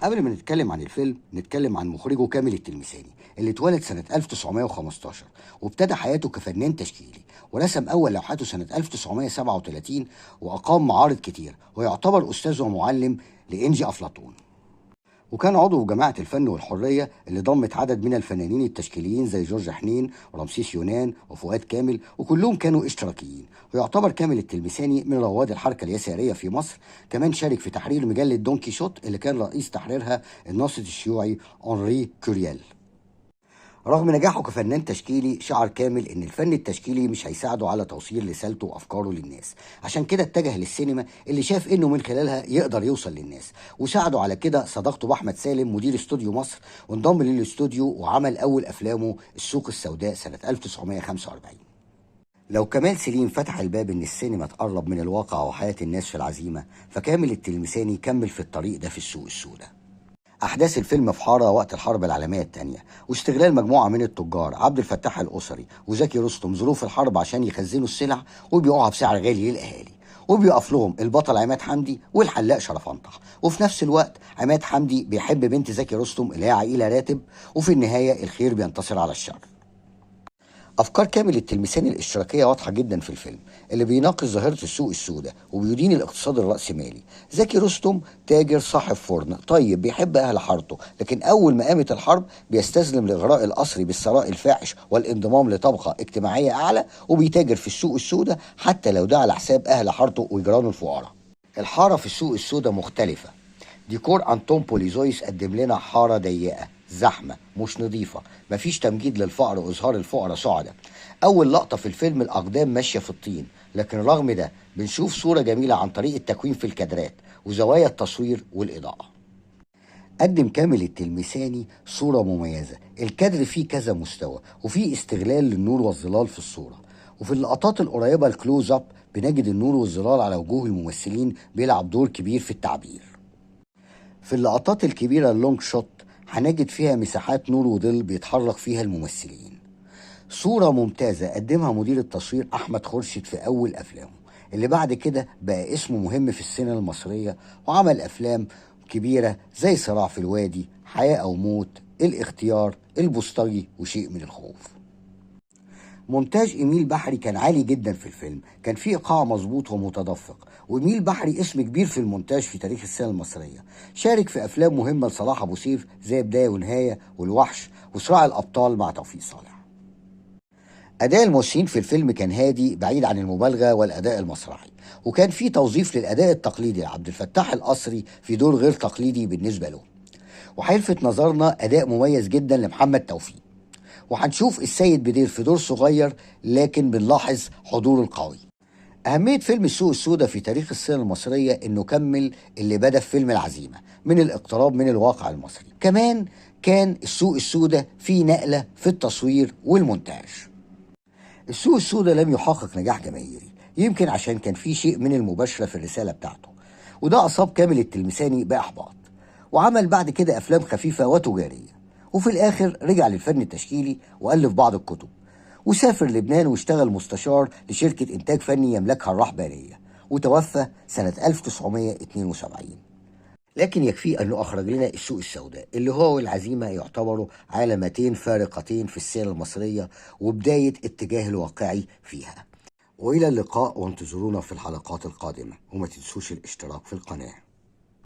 قبل ما نتكلم عن الفيلم نتكلم عن مخرجه كامل التلمساني اللي اتولد سنة 1915 وابتدى حياته كفنان تشكيلي، ورسم أول لوحاته سنة 1937 وأقام معارض كتير، ويعتبر أستاذ ومعلم لإنجي أفلاطون. وكان عضو في جماعة الفن والحرية اللي ضمت عدد من الفنانين التشكيليين زي جورج حنين ورمسيس يونان وفؤاد كامل، وكلهم كانوا اشتراكيين. ويعتبر كامل التلمساني من رواد الحركة اليسارية في مصر. كمان شارك في تحرير مجلة دون كيشوت اللي كان رئيس تحريرها الناصر الشيوعي أنري كوريال. رغم نجاحه كفنان تشكيلي، شعر كامل ان الفن التشكيلي مش هيساعده على توصيل رسالته وافكاره للناس، عشان كده اتجه للسينما اللي شاف انه من خلالها يقدر يوصل للناس. وساعده على كده صداقته باحمد سالم مدير استوديو مصر، وانضم للاستوديو وعمل اول افلامه السوق السوداء سنة 1945. لو كمال سليم فتح الباب ان السينما تقرب من الواقع وحياة الناس في العزيمة، فكامل التلمساني كمل في الطريق ده في السوق السوداء. أحداث الفيلم في حارة وقت الحرب العالمية الثانية، واستغلال مجموعة من التجار عبد الفتاح الأسري وزكي رستم ظروف الحرب عشان يخزنوا السلع ويبيعوها بسعر غالي للأهالي، وبيقف لهم البطل عماد حمدي والحلاق شرفنطح. وفي نفس الوقت عماد حمدي بيحب بنت زكي رستم اللي هي عقيلة راتب، وفي النهاية الخير بينتصر على الشر. أفكار كامل التلمساني الاشتراكية واضحة جدا في الفيلم اللي بيناقش ظاهرة السوق السوداء وبيدين الاقتصاد الرأسمالي. زكي رستم تاجر صاحب فرن طيب بيحب أهل حارته، لكن أول ما قامت الحرب بيستسلم لإغراء القصري بالثراء الفاحش والانضمام لطبقة اجتماعية أعلى، وبيتاجر في السوق السوداء حتى لو ده على حساب أهل حارته وجيرانه الفقراء. الحارة في السوق السوداء مختلفة. ديكور أنطون بوليزويس قدم لنا حارة ضيقة زحمة مش نظيفة، مفيش تمجيد للفقر وإظهار الفقراء سعدة. أول لقطة في الفيلم الأقدام ماشية في الطين، لكن رغم ده بنشوف صورة جميلة عن طريق التكوين في الكادرات وزوايا التصوير والإضاءة. قدم كامل التلمساني صورة مميزة، الكادر فيه كذا مستوى وفيه استغلال للنور والظلال في الصورة. وفي اللقطات القريبة ال close up بنجد النور والظلال على وجوه الممثلين بيلعب دور كبير في التعبير. في اللقطات الكبيرة ال long shot هنجد فيها مساحات نور وظل بيتحرك فيها الممثلين. صورة ممتازة قدمها مدير التصوير أحمد خورشيد في أول أفلامه، اللي بعد كده بقى اسمه مهم في السينما المصرية وعمل أفلام كبيرة زي صراع في الوادي، حياة أو موت، الاختيار، البوسطجي، وشيء من الخوف. مونتاج إيميل بحري كان عالي جدا في الفيلم، كان فيه إيقاع مظبوط ومتدفق. وإيميل بحري اسم كبير في المونتاج في تاريخ السينما المصرية، شارك في أفلام مهمة لصلاح أبو سيف زي بداية ونهاية والوحش وصراع الأبطال مع توفيق صالح. أداء الممثلين في الفيلم كان هادي بعيد عن المبالغة والأداء المسرحي، وكان في توظيف للأداء التقليدي لعبد الفتاح القصري في دور غير تقليدي بالنسبة له. وهيلفت نظرنا أداء مميز جدا لمحمد توفيق، وهنشوف السيد بدير في دور صغير لكن بنلاحظ حضوره القوي. أهمية فيلم السوق السوداء في تاريخ السينما المصرية إنه كمل اللي بدأ في فيلم العزيمة من الاقتراب من الواقع المصري. كمان كان السوق السوداء فيه نقلة في التصوير والمونتاج. السوق السوداء لم يحقق نجاح جماهيري، يمكن عشان كان فيه شيء من المباشرة في الرسالة بتاعته، وده أصاب كامل التلمساني بإحباط، وعمل بعد كده أفلام خفيفة وتجارية، وفي الآخر رجع للفن التشكيلي وألف بعض الكتب، وسافر لبنان واشتغل مستشار لشركة إنتاج فني يملكها الرحبانية، وتوفى سنة 1972. لكن يكفي أنه أخرج لنا السوق السوداء اللي هو والعزيمة يعتبروا علامتين فارقتين في السينما المصرية وبداية اتجاه الواقعي فيها. وإلى اللقاء، وانتظرونا في الحلقات القادمة، وما تنسوش الاشتراك في القناة.